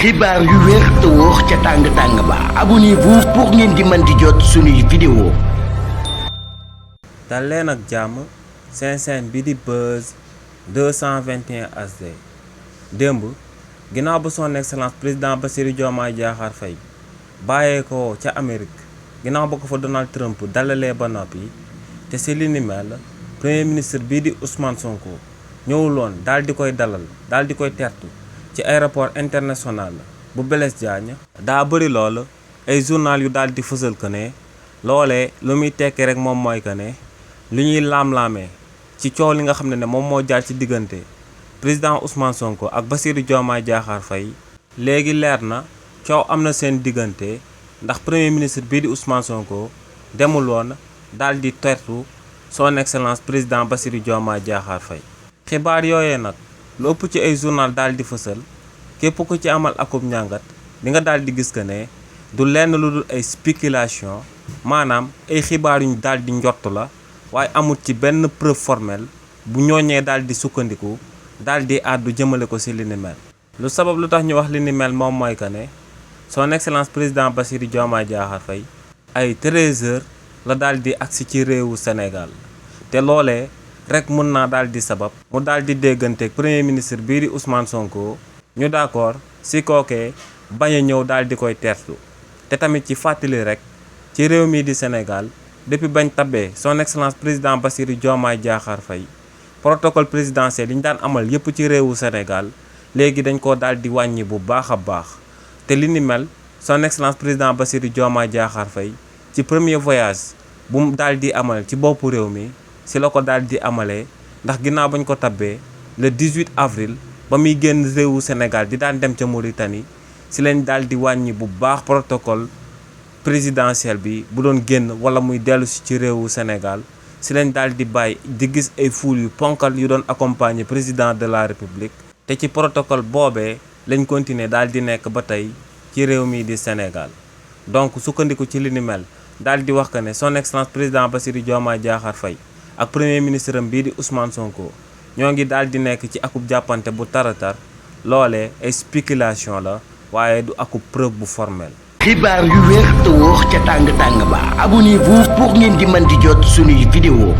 xibaar yu wér te wóor ca tàng ba abonnez-vous pour ngeen di mën di jot suñuy vidéo. dal leen ak jàmm seen chaîne bi di Buzz 221 HD démb ginnaaw ba son excellence président Bassirou Diomaye Diakhar Faye bàyyee ko ca Amérique ginnaaw ba ko fa Donald Trump dalalee ba noppi te si li ni mel premier ministre bii di Ousmane Sonko ñëwuloon daal di koy dalal daal di koy tertu ci aéroport international bu Blaise Diagne daa bëri lool ay journal yu daal di fësal que ne loolee lu muy tekki rek moom mooy que ne lu ñuy laam-laamee ci coow li nga xam ne moom moo jaar ci diggante président Ousmane Sonko ak Bassirou Diomaye Diakhar Faye léegi leer na coow am na seen diggante ndax premier ministre bii di Ousmane Sonko demul woon daal di tertu son excellence président Bassirou Diomaye Diakhar Faye xibaar yooyee nag lu ëpp ci ay journal daal di fësal képp ku ci amal akub njàngat di nga daal di gis que ne du lenn lu dul ay spéculation maanaam ay xibaar yuñ daal di njott la waaye amul ci benn preuve formelle bu ñooñee daal di sukkandiku daal di àddu jëmale ko ci li ni mel. lu sabab lu tax ñu wax li ni mel moom mooy que ne son excellence président Bassirou Diomaye Diakhar Faye ay 13h la daal di agsi ci réewu Sénégal te loolee rek mën naa daal di sabab mu daal di dégganteeg premier ministre bii di Ousmane Sonko ñu d'accord si kookee bañ a ñëw daal di koy tertu te tamit ci fàttali rek ci réew mii di Sénégal depuis bañ tabee son excellence président Bassirou Diomaye Diakhar Faye protocole présidentiel yi ñu daan amal yépp ci réewu Sénégal léegi dañ ko daal di wàññi bu baax a baax te li ni mel son excellence président Bassirou Diomaye Diakhar Faye ci premier voyage bu mu daal di amal ci boppu réew mi si la ko daal di amalee ndax ginnaaw bañ ko tabbee le 18 avril ba muy génn réewu Sénégal di daan dem ca Mauritanie si lañ daal di wàññi bu baax protocole présidentiel bi bu doon génn wala muy dellu si ci réewu Sénégal si lañ daal di bàyyi di gis ay foule yu ponkal yu doon accompagner président de la République te ci protocole boobee lañ continuer daal di nekk ba tey ci réew mi di Sénégal donc sukkandiku ci li ni mel daal di wax que ne son excellence président Bassirou Diomaye Diakhar Faye ak premier ministre am bii di Ousmane Sonko ñoo ngi daal di nekk ci akub jàppante bu taratar loolee ay spéculation la waaye du akub preuve bu formel. xibaar yu wér te wóor ca tàng ba abonnez-vous pour ngeen di mën di jot suñuy vidéo.